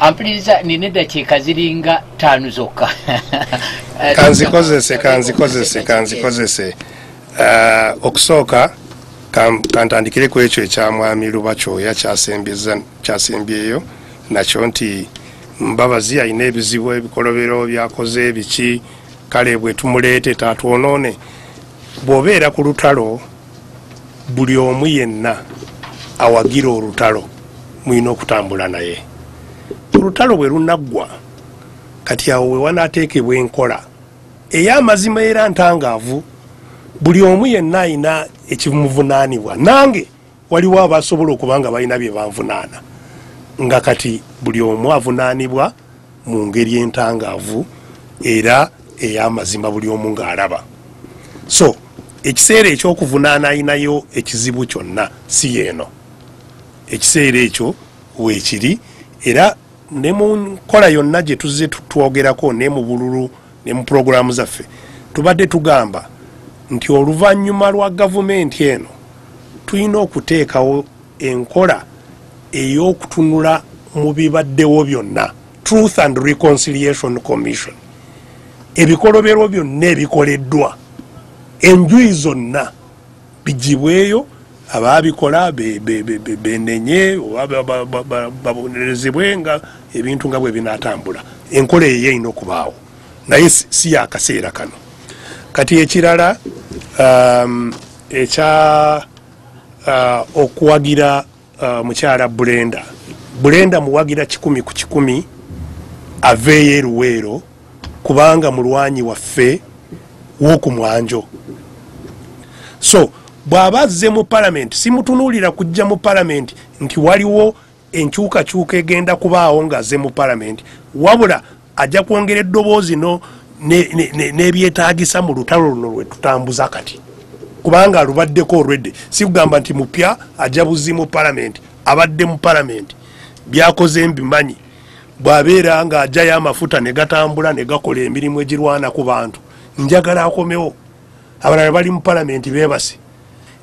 Ampuliriza, nina eddakiika ziringa 5 zokka. Kanzikozese, kanzikozese, kanzikozese. Okusooka kantandikire ku ekyo ekya Mwami Lubakyoya kyasembyeyo nakyo nti Mbabazi alina ebizibu, ebikolobero byakoze biki, kale bwe tumuleete tatwonoone. Bw'obeera ku lutalo, buli omu yenna awagira olutalo mulina okutambula naye. Olutalo bwe lunaggwa, kati awo we wanaateekebwa enkola ey'amazima era ntangaavu, buli omu yenna alina ekimuvunaanibwa. Nange waliwo abasobola okuba nga balina bye banvunaana, nga kati buli omu avunaanibwa mu ngeri entangaavu era ey'amazima, buli omu ng'alaba. So ekiseera ekyokuvunaana alinayo ekizibu kyonna si yeeno, ekiseera ekyo weekiri. Era ne mu nkola yonna gye tuzze twogerako ne mu bululu ne mu pulogulaamu zaffe, tubadde tugamba nti oluvannyuma lwa gavumenti eno tulina okuteekawo enkola ey'okutunula mu bibaddewo byonna, Truth and Reconciliation Commission. Ebikolobero byonna ebikoleddwa enjuyi zonna bigibweyo, abaabikola benenye oba babonerezebwe nga ebintu nga bwe binaatambula. Enkola eyo erina okubaawo, naye si yakaseera kano. Kati ekirala ekya okuwagira mukyala Brenda, Brenda muwagira 100 ku 100 aveeyo eruweero, kubanga mulwanyi waffe w'okumwanjo. So bw'aba azze mu palamenti, simutunuulira kujja mu palamenti nti waliwo enkyukakyuka egenda kubaawo ng'azze mu palamenti, wabula ajja kwongera eddoboozi n'ebyetaagisa mu lutalo luno lwe tutambuza kati, kubanga alubaddeko olwedde. Si kugamba nti mupya ajja buzzi mu palamenti, abadde mu palamenti, byakoze mbimanyi. Bw'abeera ng'ajjayo amafuta ne gatambula ne gakola emirimu egirwana ku bantu, njagala akomewo. Abalala bali mu palamenti beebase,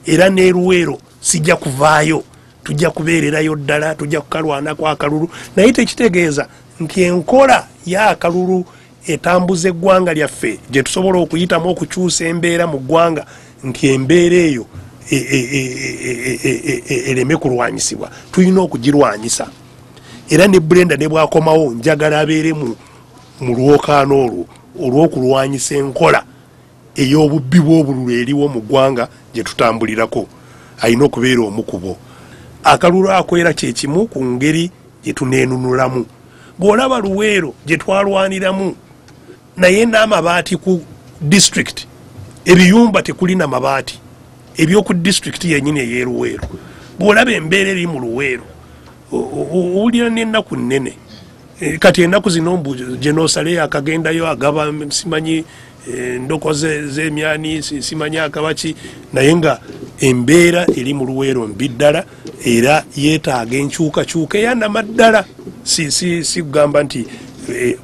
era n'eruweero sijja kuvaayo, tujja kubeererayo ddala, tujja kukalwanako akalulu. Naye tekitegeeza nti enkola y'akalulu etambuza eggwanga lyaffe gye tusobola okuyitamu okukyusa embeera mu ggwanga, nti embeera eyo ereme kulwanyisibwa. Tulina okugirwanyisa. Era ne Brenda ne bw'akomawo njagala abeere mu lwokaano olwo olw'okulwanyisa enkola ey'obubbi bw'obululu eriwo mu ggwanga gye tutambulirako. Alina okubeera omu ku bo. Akalulu ako era kye kimu ku ngeri gye tuneenunulamu. Bw'olaba Luweero gye twalwaniramu, naye n'amabaati ku disitulikiti, ebiyumba tekulina mabaati, ebyoku disitulikiti yennyini ey'eruweero. Bw'olaba embeera eri mu Luweero, owulira n'ennaku nnene. Kati ennaku zino mbu gye akagendayo agaba simanyi endoko z'emyani, simanyi akabaki, naye nga embeera eri mu Luweero mbi ddala, era yeetaaga enkyukakyuka eyanamaddala. Si kugamba nti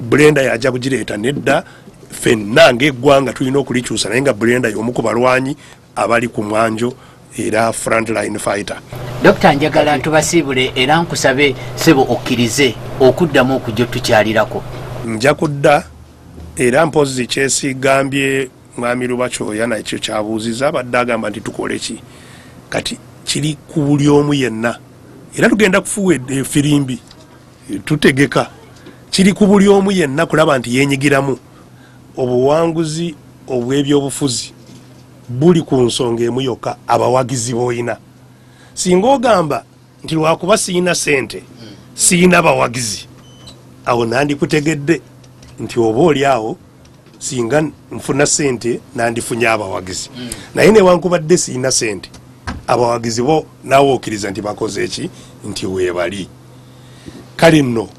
Brenda yajja kugireeta, nedda. Ffenna ng'eggwanga tulina okulikyusa, naye nga Brenda y'omu ku balwanyi abali ku mwanjo era frontline fighter. Dokita, njagala tubasiibule era nkusabe ssebo okkirize okuddamu okujja otukyalirako. Nja kudda, era mpozzi kyesigambye Mwami Lubakyoya nakyo kyabuuziza, abadde agamba nti tukole ki. Kati kiri ku buli omu yenna, era tugenda kufuwa efirimbi tutegeka. Kiri ku buli omu yenna kulaba nti yeenyigiramu. Obuwanguzi obw'ebyobufuzi buli ku nsonga emu yokka, abawagizi b'oyina. Singa ogamba nti lwakuba siyina ssente siyina bawagizi, awo nandikutegedde nti oba oli awo singa nfuna ssente nandifunye abawagizi. Naye newankubadde siyina ssente, abawagizi bo naawe okkiriza nti bakoze eki, nti weebali. Kale nno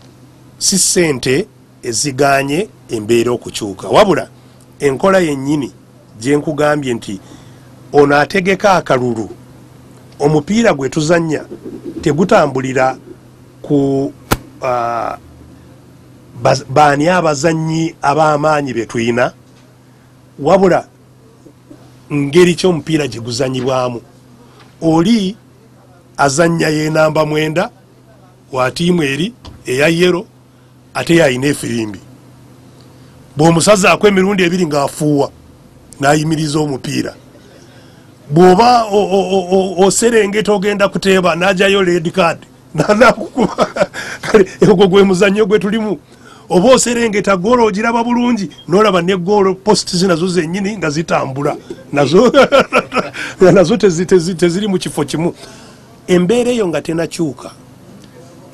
si ssente eziganye embeera okukyuka, wabula enkola yennyini gye nkugambye nti ono ategeka akalulu, omupiira gwe tuzannya tegutambulira ku baani abazannyi ab'amaanyi be tulina, wabula ngeri ki omupiira gye guzannyibwamu. Oli azannya ye namba 9 wa ttiimu eri eya yero, ate yayina efirimbi. Bw'omusazaako emirundi ebiri ng'afuuwa n'ayimiriza omupiira. Bw'oba oserengeta ogenda kuteeba n'ajayo red card n'akukuba. Kale ogwo gwe muzannyo gwe tulimu. Oba oserengeta goolo ogiraba bulungi n'olaba ne goolo post nazo zennyini nga zitambula nazo nazo teziri mu kifo kimu. Embeera eyo nga tenakyuka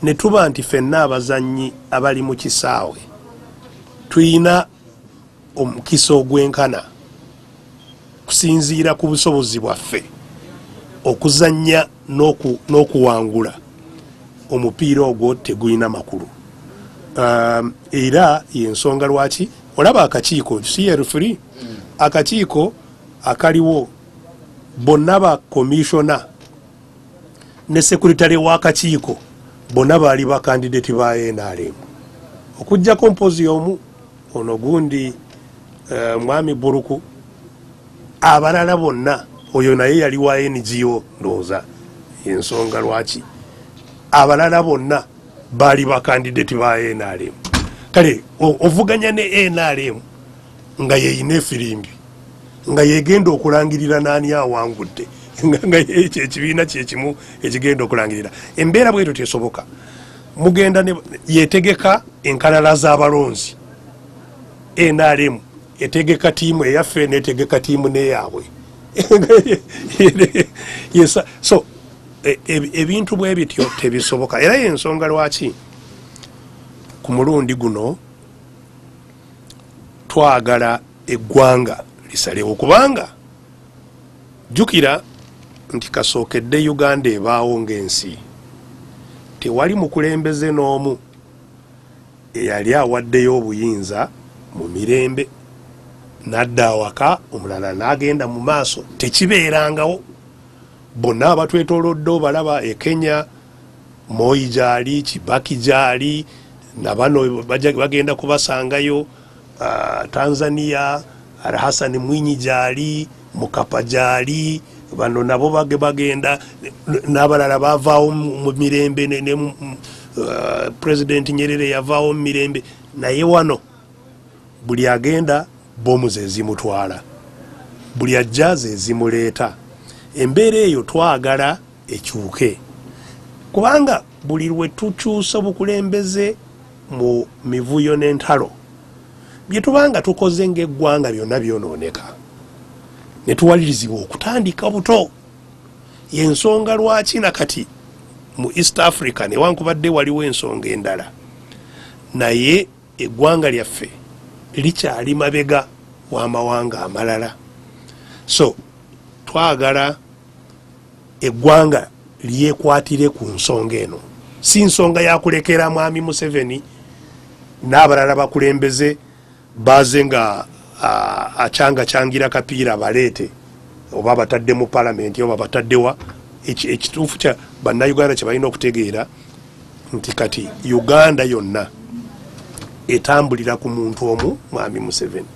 ne tuba nti ffenna abazannyi abali mu kisaawe tuyina omukisa ogwenkana kusinziira ku busobozi bwaffe okuzannya n'okuwangula omupiira ogwo tegulina makulu. Era yensonga lwaki olaba akakiiko si referee, akakiiko akaliwo bonna ba commissioner ne secretary w'akakiiko bonna baali ba candidate ba NRM okuggyako mpozi omu ono gundi mwami Buruku. Abalala bonna oyo naye yali wa NGO ndowooza ensonga lwaki abalala bonna baali ba candidate ba NRM. Kale ovuganya ne NRM nga yeyina efirimbi nga yegenda okulangirira nani awangudde nga ekibiina kyekimu ekigenda okulangirira. Embeera bwetyo tesoboka. Mugenda yetegeka enkalala z'abalonzi. NRM etegeka tiimu eyaffe netegeka tiimu neyaabwe. Yes, so ebintu bwe bityo tebisoboka. Era yensonga lwaki ku mulundi guno twagala eggwanga lisalewo, kubanga jjukira nti kasookedde Uganda ebaawo ng'ensi tewali mukulembeze n'omu eyali awaddeyo obuyinza mu mirembe n'adda awaka omulala n'agenda mu maaso. Tekibeerangawo. Bonna abatwetoolodde obalaba e Kenya, Moi gyali, Kibaki gyali, nabano bagenda kubasangayo. Tanzania Hassan Mwinyi gyali, Mukapa gyali, bano nabo bagenda n'abalala bavaawo mu mirembe ne President Nyerere yavaawo mu mirembe. Naye wano buli agenda bomu ze zimutwala, buli ajja ze zimuleeta. Embeera eyo twagala ekyuke, kubanga buli lwe tukyusa obukulembeze mu mivuyo n'entalo bye tubanga tukoze ng'eggwanga byonna byonooneka ne tuwalirizibwa okutandika buto. Y'ensonga lwaki nakati mu East Africa newankubadde waliwo ensonga endala, naye eggwanga lyaffe likyali mabega w'amawanga amalala. So twagala eggwanga lyekwatire ku nsonga eno. Si nsonga yakulekera mwami Museveni n'abalala bakulembeze baze nga acangachangira kapiira baleete oba batadde mu palamenti oba bataddewa. Ekituufu kya bannayuganda kye balina okutegeera nti kati Uganda yonna etambulira ku muntu omu, mwami Museveni.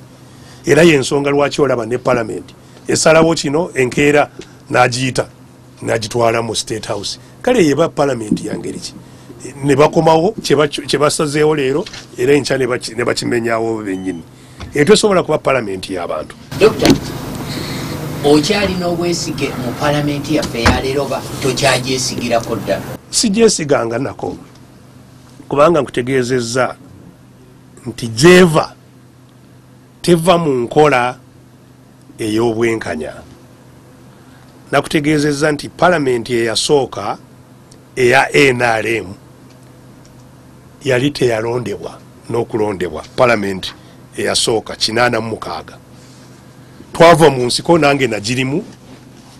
Era y'ensonga lwaki olaba ne palamenti esalawo kino enkeera n'agiyita n'agitwala mu State House. Kale yeba palamenti ya ngeri ki? Ne bakomawo kye basazeewo leero era enkya ne bakimenyawo bennyini. Etesobola kuba palamenti y'abantu. Dokita, okyalina obwesige mu palamenti yaffe eyaleero oba tokyagyesigirako ddala? Sigyesiganga nako, kubanga nkutegeezezza nti gyeva teva mu nkola ey'obwenkanya. Nakutegeezezza nti palamenti eyasooka eya NRM yali teyalondebwa n'okulondebwa. Palamenti eyasooka 86 twava mu nsiko nange nagirimu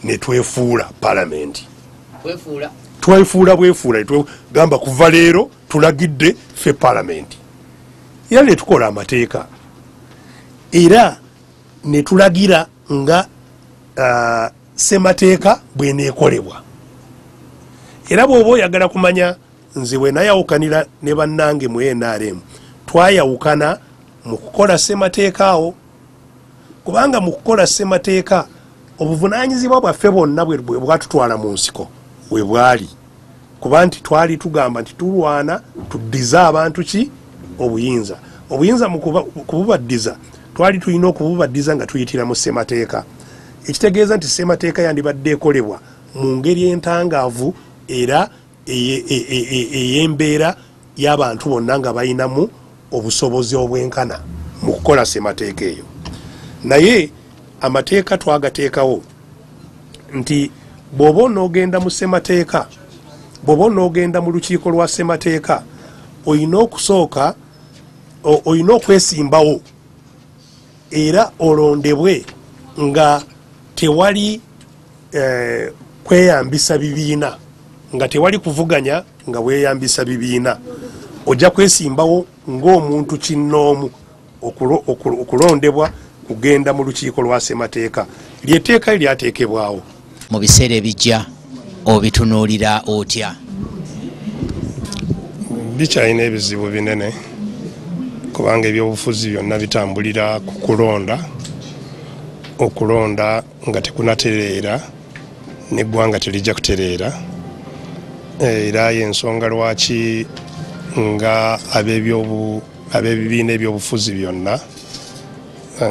ne twefuula palamenti. Twefuula bwefuula, gamba kuva leero tulagidde ffe palamenti. Era ne tukola amateeka era ne tulagira nga ssemateeka bw'eneekolebwa. Era bw'oba oyagala kumanya nze bwe nayawukanira ne bannange mu NRM, twayawukana mu kukola ssemateeka awo, kubanga mu kukola ssemateeka obuvunaanyizibwa bwaffe bwonna bwe bwatutwala mu nsiko we bwali, kuba nti twali tugamba nti tulwana tuddize abantu ki obuyinza. Obuyinza mu kububaddiza twali tulina okububaddiza nga tuyitira mu ssemateeka, ekitegeeza nti ssemateeka yandibadde ekolebwa mu ngeri entangaavu era ey'embeera y'abantu bonna nga balinamu obusobozi obwenkana mu kukola ssemateeka eyo. Naye amateeka twagateekawo nti bw'oba onoogenda mu ssemateeka, bw'oba onoogenda mu lukiiko lwa ssemateeka, olina okusooka olina okwesimbawo era olondebwe nga tewali kweyambisa bibiina, nga tewali kuvuganya nga weeyambisa bibiina. Ojja kwesimbawo ng'omuntu kinnoomu okulondebwa kugenda mu lukiiko lwa ssemateeka. Ly'etteeka lyateekebwawo. Mu biseera ebijja obitunuulira otya? Bikyalina ebizibu binene kubanga ebyobufuzi byonna bitambulira ku kulonda. Okulonda nga tekunatereera n'eggwanga terijja kutereera. Era y'ensonga lwaki nga ab'ebibiina ebyobufuzi byonna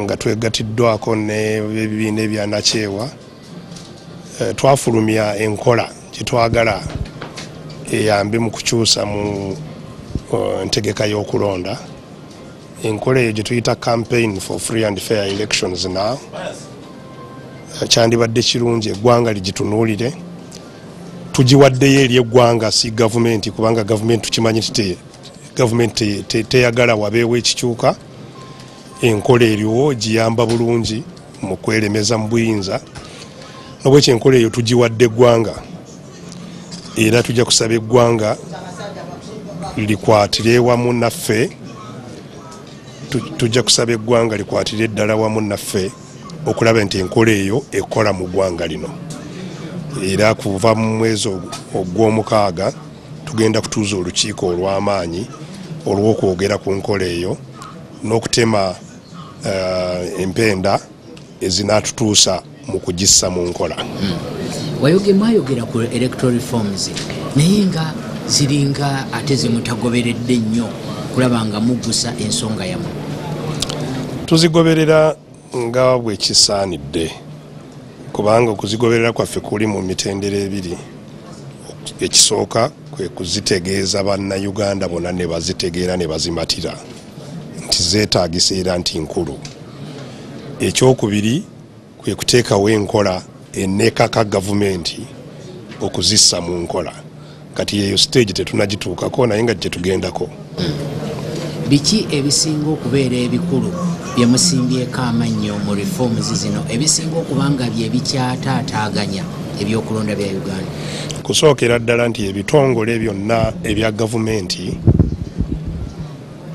nga twegatiddwako n'ebibiina ebyanakyewa twafulumya enkola gye twagala eyambe mu kukyusa mu ntegeka y'okulonda. Enkola eyo gye tuyita campaign for free and fair elections now kyandibadde kirungi eggwanga ligitunuulire. Tugiwaddeyo eri eggwanga, si gavumenti, kubanga gavumenti tukimanyi nti gavumenti teyagala wabeewo ekikyuka. Enkola eriwo giyamba bulungi mu kweremeza mu buyinza, nobwekyo enkola eyo tugiwadde eggwanga era tujja kusaba eggwanga likwatire wamu naffe, tujja kusaba eggwanga likwatire ddala wamu naffe okulaba nti enkola eyo ekola mu ggwanga lino. Era kuva mu mwezi ogw'omukaaga tugenda kutuuza olukiiko olw'amaanyi olw'okwogera ku nkola eyo n'okutema empenda ezinaatutuusa mu kugissa mu nkola. Mwayogera ku electoral reforms, naye nga ziringa ate zemutagoberedde nnyo kulaba nga muggusa ensonga yammwe. Tuzigoberera nga bwe kisaanidde, kubanga okuzigoberera kwaffe kuli mu mitendera ebiri. Ekisooka kwe kuzitegeeza bannayuganda bonna ne bazitegeera ne bazimatira nti zeetaagisa era nti nkulu. Ekyokubiri kwe kuteekawo enkola eneekaka gavumenti okuzissa mu nkola. Kati eyo stage tetunagituukako, naye nga gye tugendako. Biki ebisinga okubeera ebikulu bye musimbyeko amannyo mu reforms zino, ebisinga okuba nga bye bikyataataaganya ebyokulonda bya Uganda? Kusookera ddala nti ebitongole byonna ebya gavumenti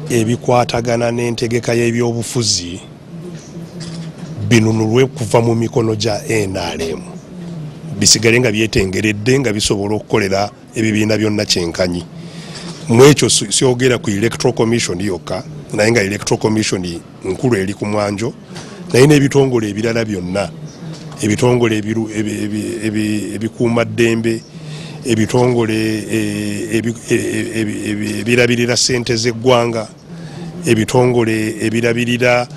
ebikwatagana n'entegeka y'ebyobufuzi binunulwe kuva mu mikono gya NRM, bisigale nga byetengeredde nga bisobola okukolera ebibiina byonna kyenkanyi. Mu ekyo syogera ku Electoral Commission yokka, naye nga Electoral Commission nkulu eri ku mwanjo, naye n'ebitongole ebirala byonna, ebitongole ebikuumaddembe, ebitongole ebirabirira ssente z'eggwanga, ebitongole ebirabirira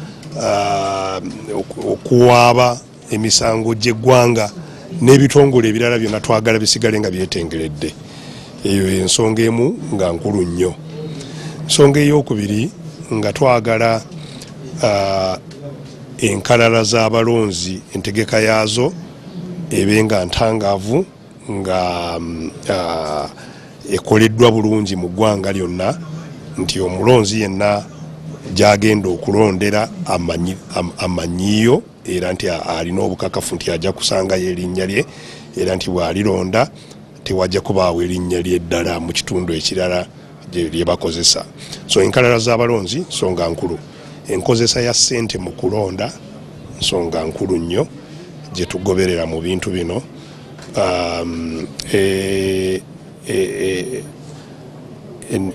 okuwaaba emisango gy'eggwanga n'ebitongole ebirala byonna twagala bisigale nga byetengeredde. Eyo ensonga emu nga nkulu nnyo. Ensonga ey'okubiri nga twagala enkalala z'abalonzi entegeka yaazo ebe nga ntangaavu nga ekoleddwa bulungi mu ggwanga lyonna, nti omulonzi yenna gy'agenda okulondera amanyiyo era nti alina obukakafu nti ajja kusangayo erinnya lye, era nti bw'alironda tewajja kubaawo erinnya lye ddala mu kitundu ekirala lye bakozesa. So enkalala z'abalonzi nsonga nkulu. Enkozesa ya ssente mu kulonda nsonga nkulu nnyo gye tugoberera mu bintu bino.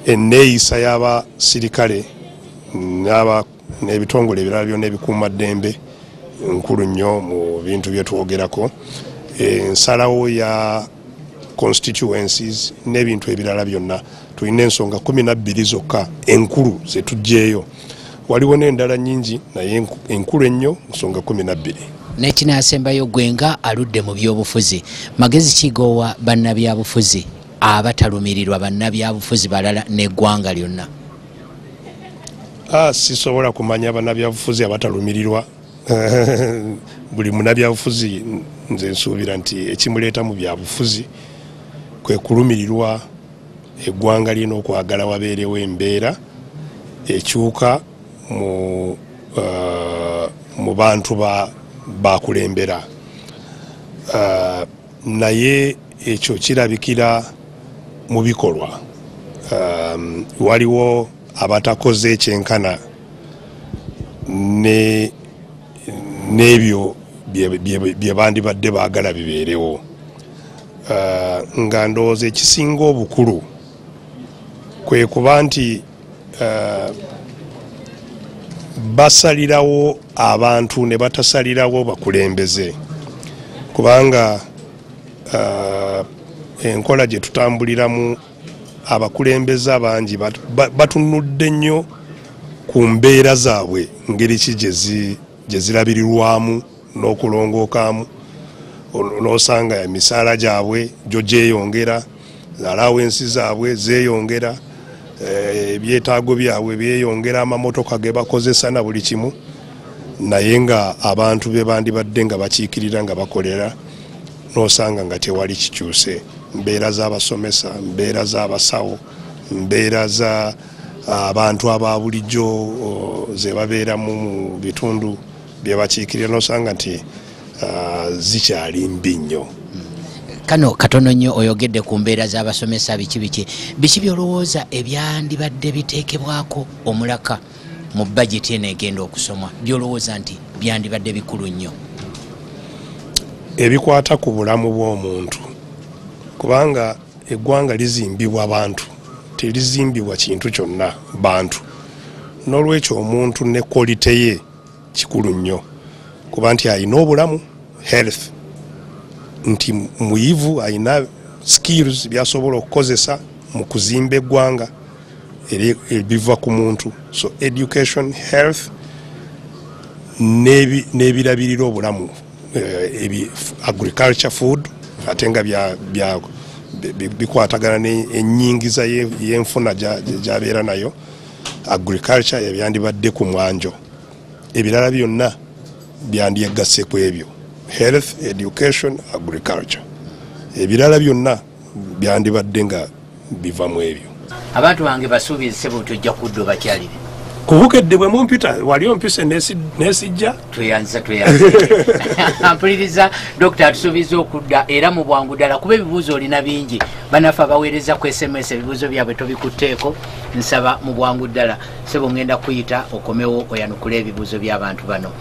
Enneeyisa y'abasirikale n'ebitongole ebirala byonna ebikuumaddembe nkulu nnyo mu bintu bye twogerako. Ensalawo ya constituencies n'ebintu ebirala byonna. Tulina ensonga 12 zokka enkulu zetuggyeyo. Waliwo n'endala nnyingi, naye enkulu ennyo nsonga 12. N'ekinaasembayo, gwe nga aludde mu byobufuzi, magezi kigowa bannabyabufuzi abatalumirirwa bannabyabufuzi balala n'eggwanga lyonna? Sisobola kumanya bannabyabufuzi abatalumirirwa. Buli munnabyabufuzi nze nsuubira nti ekimuleeta mu byabufuzi kwe kulumirirwa eggwanga lye n'okwagala wabeerewo embeera ekyuka mu bantu bakulembera. Naye ekyo kirabikira mu bikolwa. Waliwo abatakoze ekyenkana n'ebyo bye bandibadde baagala bibeerewo. Nga ndowooza ekisinga obukulu kwe kuba nti basalirawo abantu ne batasalirawo bakulembeze, kubanga enkola gye tutambuliramu abakulembeze abangi batunudde nnyo ku mbeera zaabwe, ngeri ki gye zirabirirwamu n'okulongookamu. N'osanga emisaala gyabwe gyo gyeyongera, allowance zaabwe zeeyongera, ebyetaago byabwe byeyongera, amamotoka ge bakozesa na buli kimu, naye nga abantu be bandibadde nga bakiikirira nga bakolera n'osanga nga tewali kikyuse. Mbeera z'abasomesa, mbeera z'abasawo, mbeera za abantu aba bulijjo ze babeeramu mu bitundu bye bakiikirira n'osanga nti zikyali mbi nnyo. Kano katono nnyo, oyogedde ku mbeera z'abasomesa, biki biki biki by'olowooza ebyandibadde biteekebwako omulaka mu bajeti eno egenda okusomwa, by'olowooza nti byandibadde bikulu nnyo? Ebikwata ku bulamu bw'omuntu, kubanga eggwanga lizimbibwa bantu, terizimbibwa kintu kyonna, bantu. N'olwekyo omuntu ne quality ye kikulu nnyo, kuba nti alina obulamu, health, nti muyivu, alina skills byasobola okukozesa mu kuzimba eggwanga ebiva ku muntu. So education, health n'ebirabirira obulamu, agriculture, food, ate nga bikwatagana n'ennyingiza y'enfuna gy'abeera nayo. Agriculture ebyandibadde ku mwanjo, ebirala byonna byandyegasse ku ebyo. Health, education, agriculture, ebirala byonna byandibadde nga biva mu ebyo. Abantu bange basuubize ssebo nti ojja kudda obakyalire. Kubukedde bwe mumpita, wali ompise nesijja. Tweyanza, tweyanza. Mpuliriza, Dokita atusuubiza okudda era mu bwangu ddala, kuba ebibuuzo olina bingi. Bannaffe abaweereza ku SMS ebibuuzo byabwe tobikutteeko. Nsaba mu bwangu ddala ssebo, ngenda kuyita okomewo oyanukule ebibuuzo by'abantu bano.